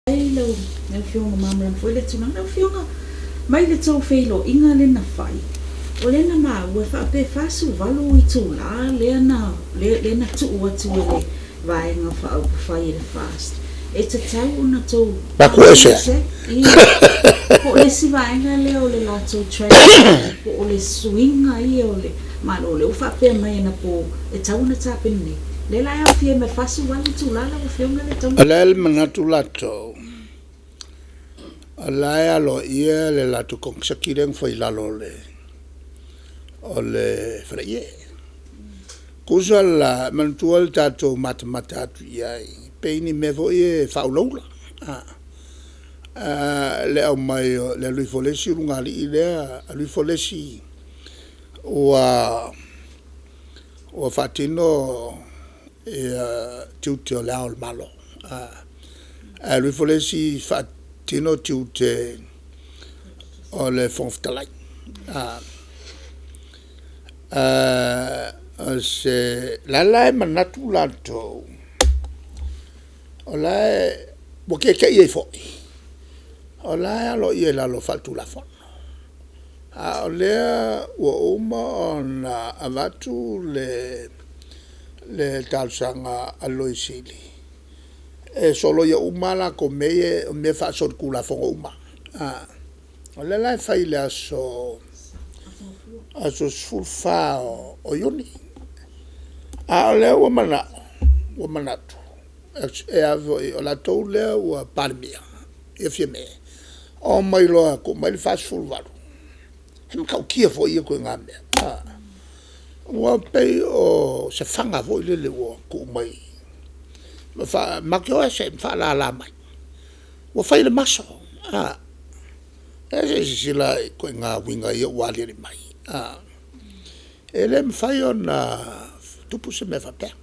Faafetai lau Afioga malamalama foi lea tulaga. Lau Afioga, mai le tou feiloaiga lea na fai, o lea na maua e faapea e 48 itula lea na, lea na tuu atu e le Vaega Faaupufai e le FAST, e tatau ona tou ese ai. Po o le isi vaega lea o le latou strategy, po o le suiga ia o le Malo, lea ua faapea mai anapo e tatau ona tapena nei. Lea la e aofia ai ma le 48 itula lau Afioga lea e tatau O le a le manatu latou, o la e aloaia le latou koneseti lea na fai i lalo o le faleie. Tusa la, manatua le tatou matamata atu i ai pei ni mea foi ia faaulaula le aumai o le alu ifo o le isi ulugalii lea alu ifo le isi ua faatino ia tiute o Le Ao o le Malo, ae alu ifo le isi faatino tiute o le Fofoga Fetalai. O la la e manatu latou o la e ua tete'i ai foi, o la e aloaia i lalo faale-Tulafono. A o lea ua uma ona avatu le talosaga a le Loia Sili e soloia uma a latou mea ia o mea faasolitulafono uma a. O lea la e fai i le aso 14 o Iuni. A o lea ua manao, ua manatu o latou lea ua Palemia ia Fiame, omai loa e tuu mai le 48, e matautia foi ia ituaiga mea a? Ua pei o se fana foi lele ua tuu mai ma matou te o ese ma faalala mai. Ua fai i le maso a? Ia se i silasila i ituaiga uiga ia ua aliali mai a? E le mafai ona tupu se mea faapea.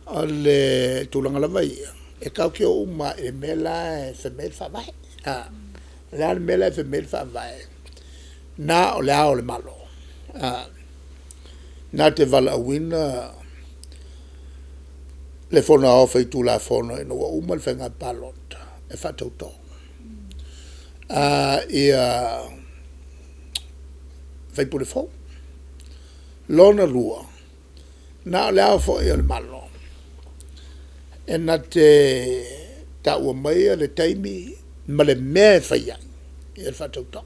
O le tulaga lava ia, e tatou te o uma lava i le mea la e fai mai ai le Faavae a. O le a le mea la e fai mai ai le Faavae? Na o Le Ao o le Malo na te valaauina le Fono Aoao Faitulafono ina ua uma le faiga palota e faatauto. Ia faipule fou. Lona lua, na o Le Ao foi o le Malo e na te taua maia le taimi ma le mea e fai ai le faatautoga.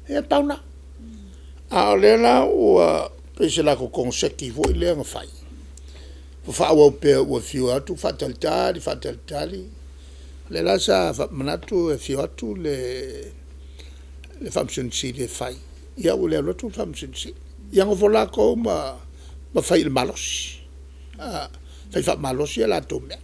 Ia pau lena. A o lea la ua pei o se latou koneseti foi lea na fai, ua faaauau pea ua fiu atu faatalitali, faatalitali, lea la sa manatu e afio atu le Faamasino Sili e fai, ia ua le alu atu le Faamasino Sili. Ia nofo latou ma fai i le malosi, fai faamalosi a latou mea.